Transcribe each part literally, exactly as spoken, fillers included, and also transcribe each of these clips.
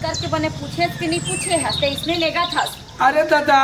करके बने पूछेस कि नहीं पूछे हस, ते इसने लेगा थस। अरे दादा,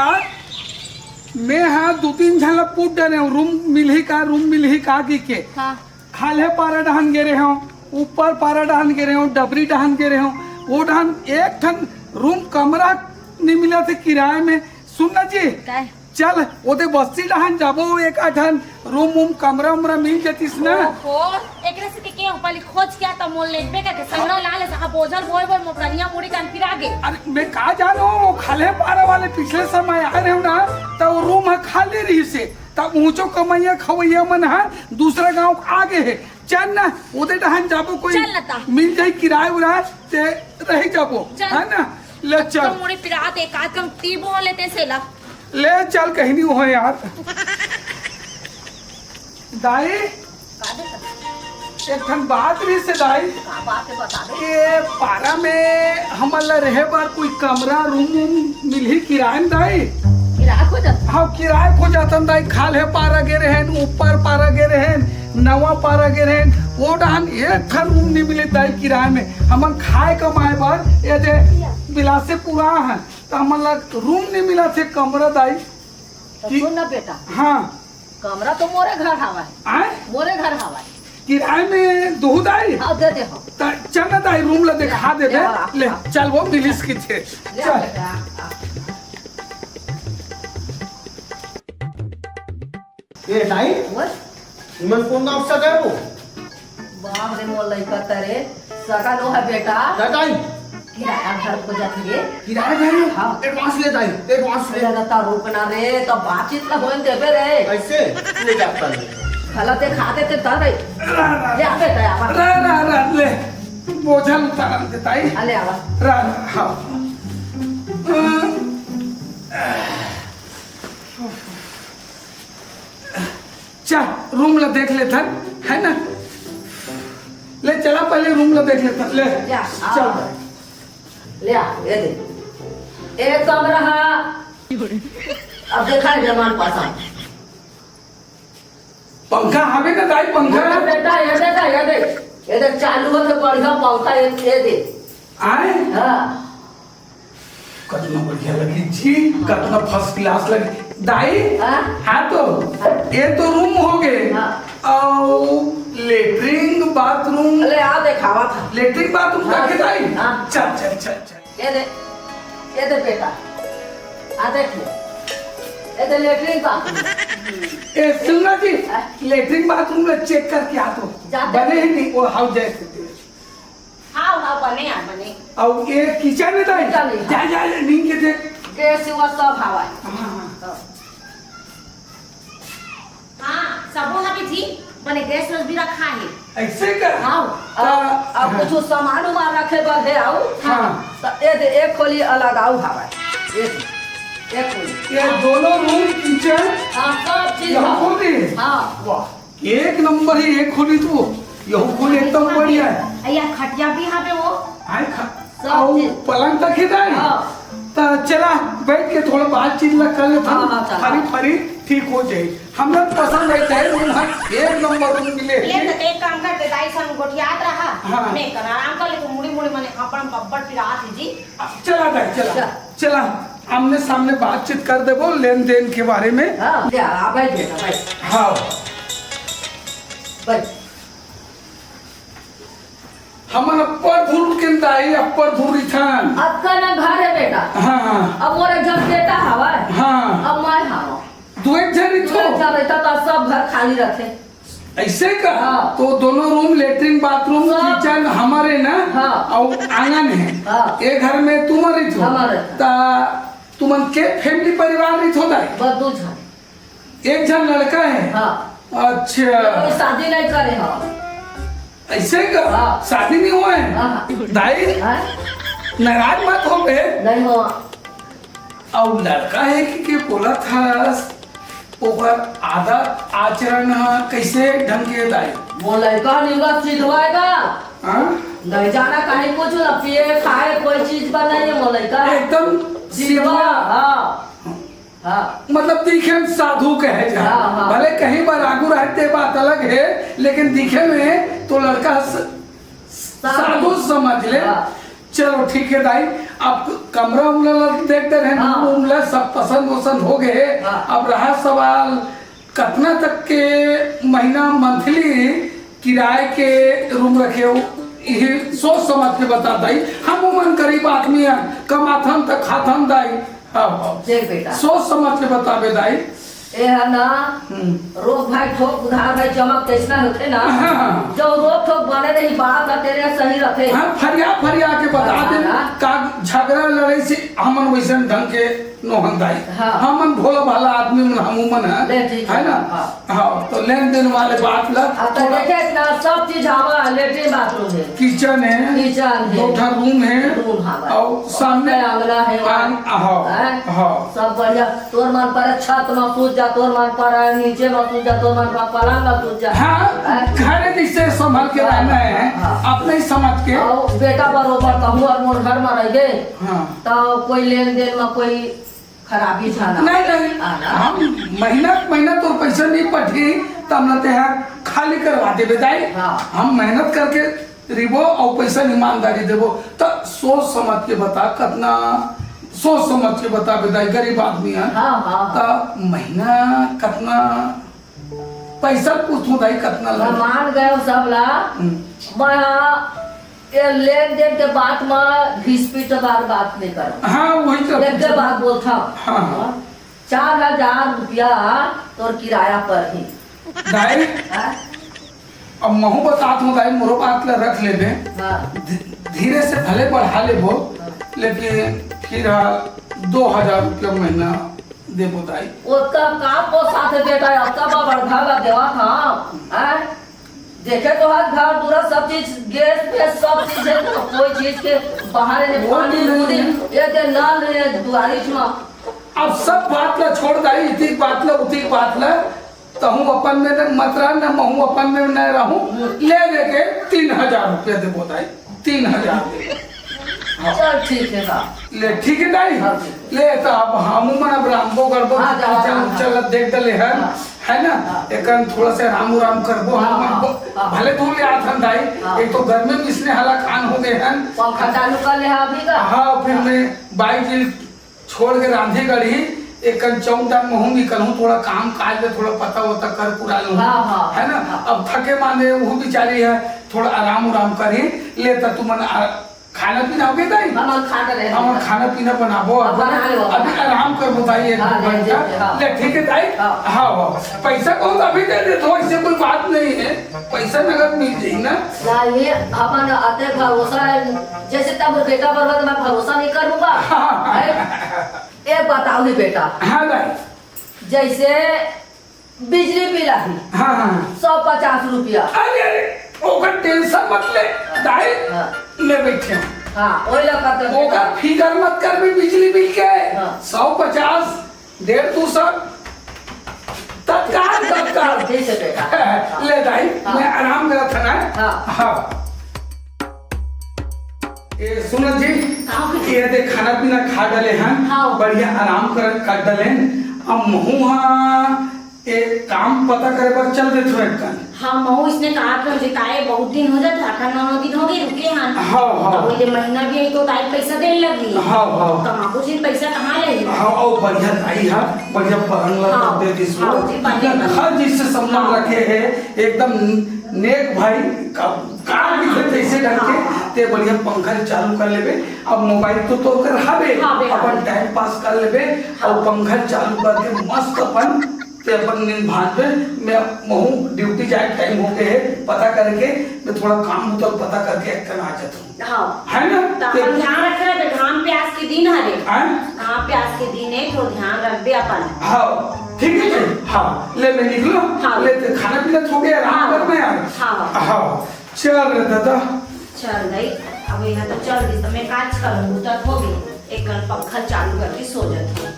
मैं हा दू तीन झन ला पूछ डरे हूँ, रूम मिलही का, रूम मिलही का की के। हाँ। खाल्हे पारा डहन गे रहे हूँ, ऊपर पारा डहन गे रहे हूँ, डबरी डहन गे रहे हूँ, वो डहन एक ठन रूम कमरा नहीं मिला थे किराए में। सुन ना जी, काय? चल, ओदे बस्ती डहन जाबो, एक आधन रूम वूम, कमरा उमरा मिल जतिस ना। ओहो, एकरे से के ऊपर खोज क्या त मोल लेबे का के संगड़ा ला ले सहा बोझल बोय बोय मोकरिया मुड़ी कान पिरा गे। अरे, मैं का जानो, वो खाल्हे पारा वाले पिछले समय आए रहे ना, त वो रूम ह खाली रही से, तब ऊंचो कमैया खवैया मन ह दूसरा गांव आ गे हे। चल ना, ओदे डहन जाबो, कोई चल ना ता। मिल जाई किराए उराए, ते रह जाबो, चल। है ना? ले चल। तो मुड़ी पिरात एक आध कम ती बोल लेते से ला। ले चल, कहीं नहीं हो यार। दाई, का दे? एक ठन बात रही से दाई। का बात है, बता दे। ये पारा में हमन ला रहे बर कोई कमरा, रूम वूम मिलही किराए में दाई? किराया खोजत? हाँ, किराया खोजत हन दाई। खाल्हे पारा गे रहेन, ऊपर पारा गे रहेन, नवा पारा गे रहेन, वो डहन एक ठन रूम नहीं मिले दाई किराए में। हमन खाए कमाए बर ये दे बिलासे पूरा हन, त हमन ला रूम नहीं मिला थे, कमरा दाई। तो कि सुन ना बेटा। हाँ। कमरा तो मोरे घर हवा है। आए? मोरे घर हवा है। किराए में दुहू दाई? हाँ, दे दे हो। त चल ना दाई, रूम ला देखा दे दे। हाँ, ले, हाँ। चल वो मिलिस की थे। ले चल। बेटा, आ। ए, दाई, ओए। इमन कोन गाँव से गए हो? बाप रे, मोर लइका तरे, सगा नो है बेटा। का दाई? किराया घर खोजत रे। किराया घर? हाँ। एडवांस ले दाई, एडवांस ले। अरे, ता रुक ना रे, तो बातचीत ला होन देबे रे। कैसे? ले जाता नहीं। गलत है, खा देते ता रे। रा, रा, ले आ बेटा, आ। रा, रा, रा, ले। बोझल उतारन दे दाई। आ, ले आवा। रा, रा, हाँ। चल, रूम ला देख लेथन, है ना? ले चला, पहले रूम ला देख लेथन, ले। जा, आ। चल। ले आ, ये दे। एक कमरा हा। अब देखा है मेहमान पासा। पंखा हवे ना दाई, पंखा? अरे बेटा, ये दे, ये दे। ये दे, चालू होत है बढ़िया पंखा, ये, ये दे। आए? हाँ। कतना बढ़िया लगी जी, कतना first class लगी। दाई, हाँ? हाँ तो, हाँ। ये तो रूम हो गए। हाँ। अउ लेटरिन, बाथरूम। अरे, आ देखावा था। लेटरिन, बाथरूम हाँ। रखे दाई? हाँ। चल, चल, चल, चल। ये दे, ये दे बेटा। आ देख ले। ये दे लेटरिन, बाथरूम। ए, सुन ना जी, हाँ। लेटरिन, बाथरूम में चेक करके आ तो। जा दे। बने ही नहीं, वो हाउ जैसे। हाव, हाव, बने आ, बने। अउ ये किचन है दाई? किचन है। जा, जा, जा, नींद के देख। गैस, वो सब हवा है। हाँ, हाँ। हाँ। हाँ, सबो हवे जी, बने गैस वैस भी रखा है। ऐसे का? हाव, तो अब, अब हाँ। कुछ सामान उमान रखे बर है, आऊ? हाँ। तो ये दे, एक खोली अलग आऊ हवा है। ये दे, एक खोली। ये दोनों रूम, किचन, हाँ, सब चीज यहू हवा। खोली? हाँ। वाह। एक नंबर है, एक खोली तो, यहू खोली एकदम बढ़िया है। या खटिया भी हवे वो। आए खा-, सब अउ चीज। पलंग तक ही दाई। हाँ। त चला, बैठ के थोड़ा बातचीत ला कर लेथन। हाँ, हाँ, चला। फरी, फरी ठीक हो जाए। हमरा पसंद है, चाहे रूम है, एक नंबर रूम मिले। ले तो एक काम कर दे, दाई संग गोठियात रहा। हाँ। मैं कर आराम कर ले, तू मुड़ी, मुड़ी मने अपन बब्बर पिरात है जी। चला दाई, चला। चल। चला, आमने सामने बातचीत कर देबो लेन देन के बारे में। हाँ, ले आ, आ, बैठ बेटा, बैठ। हाँ। बैठ। हमन अब्बड़ दूर के दाई, अब्बड़ दूर इथन। अतका ना घर है बेटा। हाँ, हाँ। अब मोर एक झन बेटा हवय। हाँ। अब मैं हवं। दू एक झन रहिथो? दू एक झन रहिता तो सब घर खाली रहते। ऐसे का? हाँ। तो दोनों रूम, लेटरिन, बाथरूम, सब। किचन हमारे ना? हाँ। अउ आंगन है। हाँ। ये घर में तुम रहिथो? हमारे। ता तुमन के फैमिली परिवार रहिथो दाई? बस दू झन। एक झन लड़का है? हाँ। अच्छा। कोई शादी नहीं करे हो। ऐसे का? हाँ। शादी नहीं हुआ है? हाँ, हाँ। दाई, हाँ? नाराज मत हो बे। नहीं हो। अउ लड़का है कि के बोला था, ओकर आदत आचरण ह कैसे ढंग के दाई? वो लड़का निंगा सिधवाएगा। हाँ? नहीं जाना कहीं कुछ ना, पिए खाए कोई चीज पर नहीं है वो लड़का। एकदम सिधवा, सिधवा। हाँ। हाँ। मतलब दिखे में साधु कहे जाए। हाँ, हाँ। भले कहीं पर आगू रहते बात अलग है, लेकिन दिखे में तो लड़का स-, साधु। साधु समझ ले। हाँ। चलो ठीक है दाई, अब कमरा उमरा ला देख दे रहे, हाँ। रूम उम ला सब पसंद वसंद हो गए। हाँ। अब रहा सवाल कतना तक के महीना मंथली किराए के रूम रखे हो, ये सोच समझ के बता दाई। हम उमन गरीब आदमी हैं, कमाथन त खाथन दाई। हाँ, हाँ। देख बेटा। सोच समझ के बताबे दाई। ए ह ना, हम्म। रोक भाई ठोक, उधार भाई चमक, तइसना होथे ना। हाँ, हाँ। जो रोक ठोक बने रही, बात ह तेरे सही रथे। हाँ, फरिया फरिया के बता हाँ, दे, हाँ। का झगड़ा लड़ाई से हमन वइसन ढंग के नोहन दाई। हाँ। हमन भोला भाला आदमी मन, हमू मन है, ले, ठीक है, है ना? हाँ। हाँ, तो लेन देन वाले बात ला अब तो थोड़ा देखे ना, सब चीज हवा, लेटरिन बाथरूम है। किचन है, किचन है। दो ठन रूम है, रूम हवा। और सामने आंगना है, आंग-, हाँ, हैं? हाँ। सब बढ़िया। तोर मन पर छत में सूत जा, तोर मन पर नीचे में सूत जा, तोर मन पर पलंग में सूत जा। हाँ, हैं? घर जिससे संभल के हाँ, रहना है, हाँ। अपने ही समझ के। और बेटा बरोबर कहूँ और मोर घर में रह गए, हाँ। तो कोई लेन देन में कोई खराबी झन नहीं, नहीं। आना। हम महीना, महीना तोर पैसा नहीं पठी, त हमला तेहा खाली करवा देबे दाई। हाँ। हम मेहनत करके रिबो अउ पैसा ईमानदारी देबो। त सोच समझ के बता, कतना सोच समझ के बता बे दाई, गरीब आदमी है। हाँ, हाँ, हाँ। त महीना कतना पैसा पूछूं दाई, कतना मैं लगे? मान गयो सब ला। हम्म। मैं ये लेन देन के बात में घिसपिट वार बात नहीं करो। हाँ, वही तो। एक के बात बोलता हूँ। हाँ, हाँ। चार हजार रुपया तोर किराया पर ही। दाई, हाँ? अब महू बतात हूँ दाई, मोरो बात ला रख लेबे। हाँ। धी-, धीरे से भले बढ़ा लेबो, हाँ। लेकिन फिर हाँ, दो हजार रुपया महीना देबो दाई। ओतका का पोसाथे बेटा, ओतका बा बड़का बा देवा था, हैं? देखे तो हर घर दूरा सब चीज, गैस वैस सब चीज है, तो कोई चीज के बाहर है, वो पानी भी नहीं उदी, है। ये दे नल है दुआरी छुआ। अब सब बात ला छोड़ दाई, इतिक बात ला, उतिक बात ला, तहूँ अपन में न मत रह, न महूँ अपन में न रहूँ। हम्म। ले लेके तीन हजार रुपया देबो दाई। तीन हजार दे। हाँ। चल, ठीक है, हाँ। ले, ठीक है दाई? हाँ, ठीक है। ले, तो अब हमू मन अब रामबो गड़बो हाँ, जाओ, चल, हाँ, हाँ। चल, देख डले हन, हाँ। है ना? हाँ। एकन थोड़ा सा राम उराम करबो, हाँ, हम मन हाँ, ब-, हाँ। भले दूर ले आथन दाई, हाँ। एक तो गर्मी में इसने हालाकान हो गए हन। पंखा चालू कर ले, हाँ, अभी का? हाँ, फिर हाँ। मैं बाई जी छोड़ के रांधी गढ़ी, एक कन चौक तक महूँ निकलूँ, थोड़ा काम काज में थोड़ा पता वता कर पुरा लूँ, हाँ, हाँ, है ना? हाँ। अब थके मांदे, वो बेचारी है, थोड़ा आराम उराम करी, ले त तुमन आ, खाना पीना हो गया दाई? हमन खा डरे हन। हमन खाना पीना बनाबो, अब बना लेबो। अभी आराम करबो दाई, एक हाँ, दो ले, घंटा। ले, हाँ। ले, ठीक है दाई? हाँ। हाँ, हाँ। पैसा कहो तो अभी दे दे, तो ऐसे कोई बात नहीं है, पैसा नगद मिल जाई ना। ना, ये हमन अते भरोसा है, जैसे तब बेटा बरबा तो मैं भरोसा नहीं करूँगा। हाँ, हाँ। हैं? ए बताओ नी बेटा, हाँ दाई। जैसे बिजली बिल आही, हाँ, हाँ। सौ पचास रुपया। अरे, अरे, ओकर tension मत ले, दाई, हाँ। मैं बैठे हूँ। हाँ, ओही ला करते ओकर फिकर मत कर भी बिजली बिल के। हाँ। सौ पचास, डेढ़ दो सौ, तत्काल, तत्काल। ठीक है बेटा। ले दाई, हाँ। मैं आराम करत हन ना। हाँ। हाँ। ए, सुन जी, हाँ। ये दे खाना पीना खा डले हन, हाँ। बढ़िया आराम कर, कर डले हन। अब महूँ हा ए काम पता करे बर चल देथो एक कन। हाँ, महूँ इसने कहा था, जे ताए बहुत दिन हो जात, आठ नौ दिन हो गए रुके हन। हाँ, हाँ। अब ये महीना भी आई तो ताए पैसा देने लगी। हाँ, हाँ। कमाबो जी पैसा कहाँ ले? हाँ, और बढ़िया ताई हा, बढ़िया पलंग ला हाँ, दे दिस हाँ, वो। जी, बढ़िया, इतना बढ़िया। घर जिससे संबंध हाँ। रखे है, एकदम नेक भाई का, का भी थे तैसे करके, हाँ। ते बढ़िया पंखा चालू कर लेबे। अब मोबाइल तो तोर कर हबे, हाँ, बे, हाँ, अपन बे। टाइम पास कर लेबे, हाँ। और पंखा चालू करके मस्त अपन, ते अपन नींद भांज बे। मैं महूँ ड्यूटी जाए टाइम हो गए है, पता करके मैं थोड़ा काम होता पता करके एक कन आ जाता हूँ। हाँ। है ना? त ते अपन ध्यान रखे रहे, घाम प्यास के दिन हरे। हैं? घाम प्यास के दिन है, थोड़ा ध्यान रखबे अपन। हाँ, ठीक है जी। हाँ, ले मैं निकलो। हाँ। ले ते खाना पीना तो हो गया, आराम हाँ। करना यार। हाँ। हाँ, चल रे दादा। चल गई, अब यहाँ तो चल गई, तो मैं काज करूँ, तो हो गई। एक कन पंखा चालू करके सो जाती हूँ।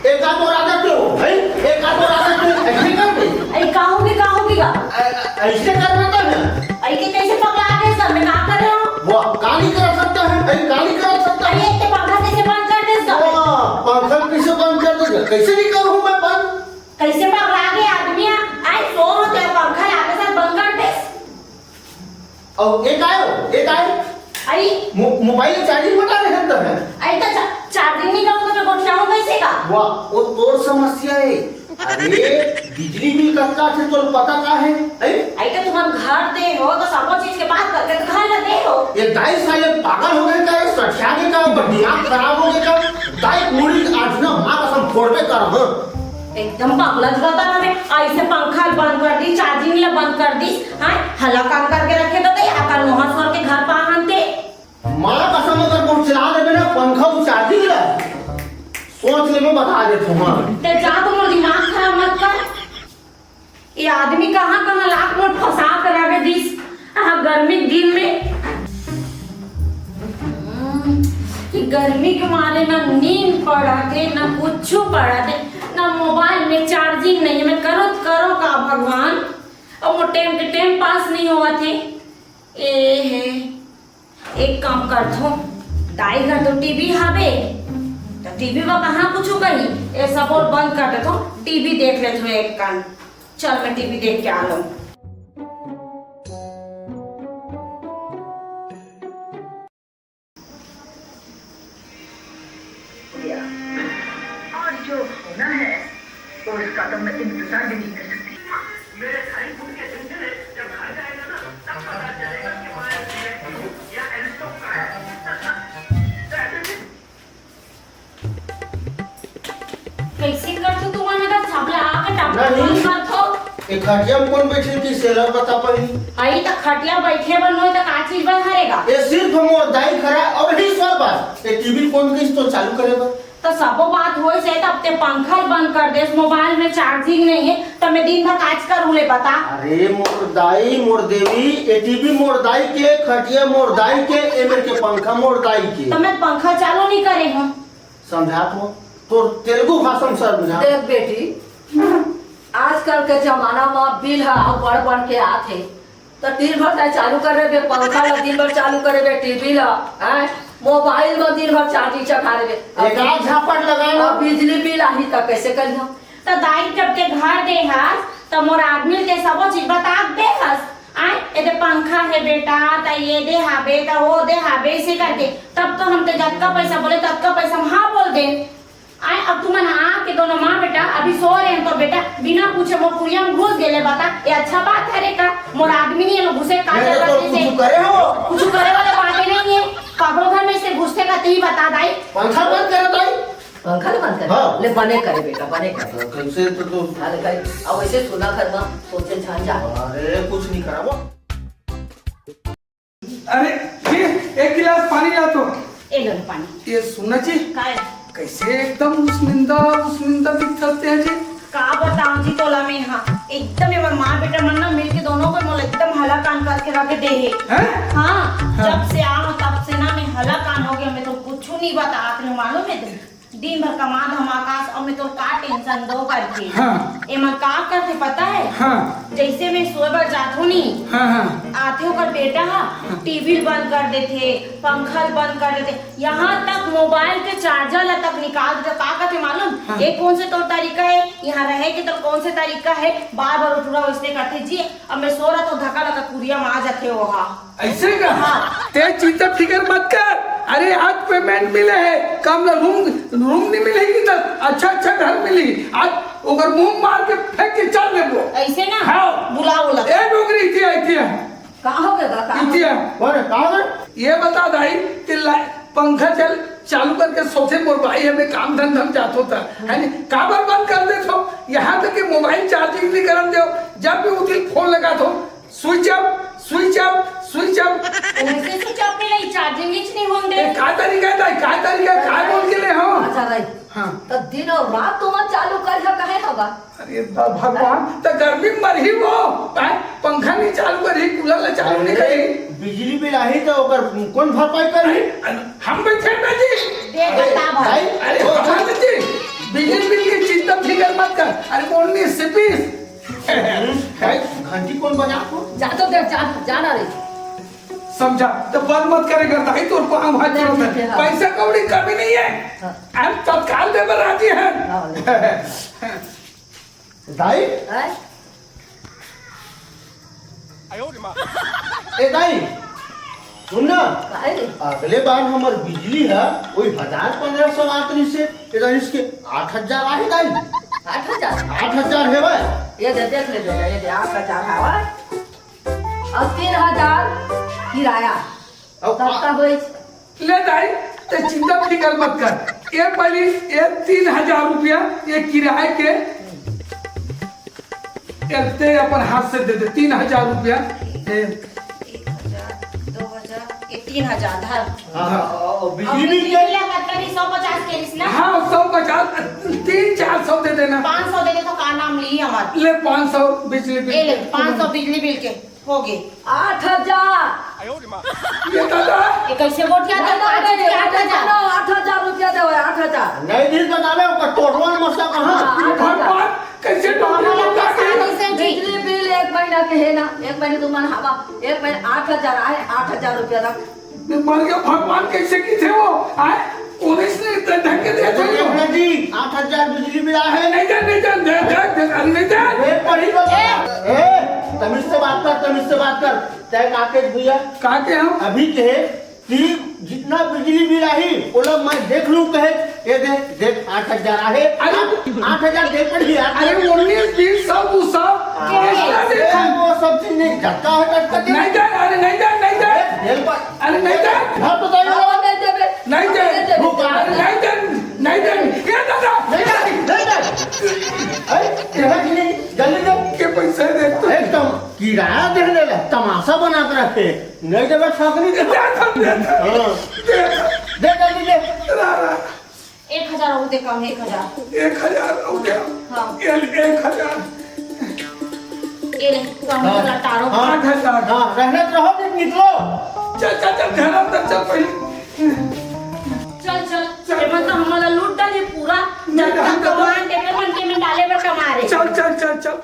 एक आध और आदत तो, हैं? एक आध और आदत तो ऐसे कर दे। अरे, का होगे, का होगे गा? ऐ-, ऐसे कर देता है। अरे, के कैसे पकड़ा के सब में का कर रहे हो? वो काली कर सकता है, भाई, काली कर सकता अउ एक आयो, एक आयो। आई। मो-, मोबाइल चार्जिंग बता रहे हैं तो है। आई तो चा-, चार्जिंग नहीं करूँगा तो गोठियाऊँ कैसे का? वाह, वो तोर समस्या है। अरे, बिजली बिल कतका आथे, तोला पता का हे? हैं? अरे, तो तुमन घर दे हो, तो सबो चीज के बात करके तो घर ला दे हो। ये दाई साले पागल हो गए का? सठिया के का? दिमाग खराब हो गए का? दाई मुड़ी आज ना माँ कसम फोड़बे कर, हाँ। एकदम पागल जुगाता ना बे। ऐसे पंखा बंद कर दी, चार्जिंग ला बंद कर दी, हाँ? हला काम करके रखे तो दे, आकर नोहर सोर के घर पा हनते। माँ कसम, अगर मोर चला देबे ना पंखा अउ चार्जिंग ला, सोच ले, मैं बता देत हूँ, हाँ। ते जा, तो मोर दिमाग खराब मत कर। ये आदमी कहाँ कहाँ लात मोर फंसा कर आगे दिस। हाँ, गर्मी के दिन में, हम्म, ये गर्मी के मारे ना नींद पड़त हे, ना कुछ पड़त हे, ना मोबाइल में चार्जिंग नहीं है। मैं करो तो करो का भगवान, अब वो टाइम के टाइम पास नहीं होवत हे। ए हे, एक काम करथो, दाई घर तो टीवी हावे, तो टीवी में कहाँ कुछ कही, ये सब और बंद कर देथो, टीवी देख लेथो एक कान। चल, मैं टीवी देख के आ लूँ। और जो होना है, तो इसका तो मैं इंतजार भी नहीं कर सकती। मेरे भाई उनके दिन चले, जब घर जाएगा ना, तब पता चलेगा कि मैं व्यक्ति हूँ या एरिस्टोक्रेट। कैसे कर तू, तू मन का छापला आके टापा नहीं। फोन कर थो। ए खटिया में कौन बैठे थी, सेलर बता पाई। आई त खटिया बैठे बन होय त का चीज बन हरेगा? ये सिर्फ मोर दाई खरा और ही सर बात। ये टीवी कौन किस तो चालू करेगा? तो सबो बात होइस हे, तब ते पंखा ही बंद कर देस, मोबाइल में चार्जिंग नहीं है, तो मैं दिन भर काज करूँ ले बता। अरे मोर दाई, मोर देवी, ये टीवी मोर दाई के, खटिया मोर दाई के, ए मेर के पंखा मोर दाई के। तो मैं पंखा चालू नहीं करे हूँ। समझात हो, तोर तेलुगु भाषा में समझा। देख बेटी, आजकल के जमाना में बिल ह बढ़ बढ़ के आत हे, त दिन भर तैं चालू कर रहे बे पंखा ला, दिन भर चालू करे बे टीवी ला, हैं? मोबाइल में दिन भर चार्जिंग चढ़ा रहे बे। अब एक आध झापट लगा लो। अब बिजली बिल आही त कैसे करियो? त दाई जब ते घर दे हस, त मोर आदमी ते सबो चीज बता दे हस। आय, एदे पंखा हे बेटा, त ये दे हाबे, त वो दे हाबे, ऐसे करके। तब तो हम ते जतका पैसा बोले, ततका पैसा हम हाँ बोल दे। आय, अब तुमन आके दोनों माँ बेटा अभी सो रहे हैं, तो बेटा बिना पूछे मोर कुरिया में घुस गेले, बता, ये अच्छा बात है रे का? मोर आदमी नहीं है, घुसे का मैं तो जरूरत तोर है? कुछ करे हो? कुछ करे वाला बात ही नहीं है। ककरो घर में से घुसते का, तही बता दाई। पंखा बंद कर दाई। पंखा ल बंद कर। हाँ। ले बने करे बेटा, बने करे। कैसे तो तू अरे भाई, अब ऐसे सुना घर में सोचे झांझा। अरे कुछ नहीं करा वो। अरे, ये एक गिलास पानी ला तो। ए लो पानी। ये सुना जी, काय? कैसे एकदम उस्मिंदा, उस्मिंदा दिखते हैं जी। का बताऊं जी तोला मैं, हाँ, एकदम ये माँ बेटा मन ना मिलके दोनों को मोला एकदम हलाकान करके रख दे हे। हैं? हाँ, हाँ। जब से आऊं तब से ना मैं हलाकान हो गया, मैं तो कुछ नहीं बतात रही हूँ, मालूम है तुम? दिन भर कमा धमा कास, अउ मैं तोर का टेंशन दो करके। हाँ। एमन का करथे पता है? हाँ। जैसे मैं सोए बर जाथो नी, हाँ, हाँ। आथे ओकर बेटा हा, हाँ। टीवी ल बंद कर देथे, पंखा ल बंद कर देथे, यहाँ तक मोबाइल के चार्जर ला तक निकाल देथे। का कथे मालूम? हाँ। ये कौन से तोर तरीका है? यहाँ रहे के तोर कौन से तरीका है? बार बार उठुरा वैसने करथे जी। अब मैं सो रहा तो धक्का लगा कुरिया में आ जाथे ओहा। ऐसे का? हाँ। ते चिंता फिकर मत कर। अरे आज पेमेंट मिले है, कम ना रूम, रूम नहीं मिलेगी तो अच्छा अच्छा घर मिली। आज ओकर मुंह मार के फेंक के चल देबो। ऐसे ना? हाँ। बुलाओ ला। ए डोकरी, इतिया, इतिया। का हो गया, का हो इतिया। गया? कौन है? कहाँ है? ये बता दाई कि ला-, पंखा चल, चालू करके सोचे मोर भाई हमें काम धंधा में जात होता है नी? काबर बंद कर देथो? यहाँ तक कि मोबाइल चार्जिंग नहीं करन दो, जब भी उठिल फोन लगाथो, switch off, switch off, switch off. ऐसे स्विच ऑफ मिले, चार्जिंग ही नहीं होन दे। ए, का तरीका है दाई? का तरीका है? का बोल के ले हो? अच्छा दाई। हाँ। तो दिन और रात तुमन चालू कर कहे होगा? अरे दा भगवान, तो गर्मी में मरही वो, हैं? पंखा नहीं चालू करी, कूलर ला चालू नहीं करी। बिजली बिल आही तो ओकर कौन भरपाई करही? अरे, हम बैठे ना जी। दे अरे, बता भाई। भाई, अरे, ओ, भगवान जी, बिजली बिल की चिंता फिकर मत कर। अरे, मोरनी सिपीस। भाई, घंटी कौन बजा को? जा तो दे, जा, जा ना रे। समझा, तो बंद मत करेगा, दाई तोर पाँव हाथ जोड़त है। ठीक है, हाँ। पैसा कौड़ी कमी नहीं है। हाँ। हम तत्काल दे बर राजी हैं। हाँ, ले। दाई? हैं? ए दाई, सुन ना। काहे रे? अगले बार हमर बिजली ह वही हजार पन्द्रह सौ आत रहिस हे, ए दाई, इसके आठ हजार आहे दाई। आठ हजार? आठ हजार हे भाई। ये दे, देख ले बेटा, ये दे, आठ हजार हवय। अउ तीन हजार किराया। अउ कतका होइस? ले दाई, ते चिंता फिकर मत कर। ये पहली, ये तीन हजार रुपया, ये किराए के, ये ते अपन हाथ से दे दे, तीन हजार रुपया। ये एक हजार, दो हजार, ये तीन हजार धर। हाँ, हाँ, और अब बिजली बिल बिजली के? बिल लगत तनी सौ पचास के रिस ना? हाँ, सौ पचास, तीन चार सौ दे देना। पाँच सौ दे दे तो का नाम ली हमार? ले पाँच सौ बिजली बिल। ए ले, पाँच सौ बिजली बिल के। हो गे। आठ हजार। ये दादा। ये कैसे गोठिया नहीं, था? नहीं, पाँच नहीं, के आठ हजार। आठ हजार रुपया देवे, आठ हजार। नहीं दी बतावे, ओकर टोटवा न मसला कहाँ? हाँ, आठ हजार। भगवान, कैसे तो टोटवा हमारा मसला परेशानी कहाँ? से जी। बिजली बिल एक महीना के है ना, एक महीना तुमन हवा, एक महीना आठ हजार आए, आठ हजार रुपया रख। मैं मर गया, भगवान कैसे की थे वो? आए, पुलिस ने इतने ढंग के दिया था अरे वो। जी, आठ हजार बिजली बिल आहे। नहीं जान, नहीं जान, दे, दे, दे, अरे नहीं जान। ए, पढ़ी बता। ए, तमीज से बात कर, तमीज से बात कर। तय काके भैया? काके हम? अभी कहे कि जितना बिजली बिल आही, ओला मैं देख लूं कहे, ये दे, देख, आठ हजार आहे। अरे आठ, आठ हजार दे पड़ी यार। अरे उन्नीस, बीस, सब, वो सब। हाँ, कैसा ए, देखा? वो सब चीज नहीं, झटका है, झटका दे। नहीं जान, अरे नहीं जान, नहीं जान। अरे, हेल्पर। अरे नहीं जान। घर तो जाइए। नहीं दे दे। नहीं दे। नहीं दे। रुक, अरे नहीं दे, नहीं दे। ये दादा। नहीं दे, नहीं दे। अरे, तेरा की नहीं, जल्दी दे। के पैसे दे तो। एकदम किराया देने ला, तमाशा बना के रखे। नहीं देवे, ठगनी दे। दे, दे, दे। हाँ। दे। दे, जल्दी दे। रा, रा। एक हजार और दे, कम एक हजार। एक हजार और दे। हाँ। ये ले, एक हजार। ये ले, कम हाँ। लटारो। हाँ। आठ हजार। हाँ, रहने तो रहो, नहीं निकलो। चल, चल, चल, घर अंदर चल पहले। चल, चल, चल। एमन तो हमला लूट डाली पूरा। नहीं, जब तक नहीं, कमान देवे, मन के में डाले बर कमा रहे। चल, चल, चल, चल।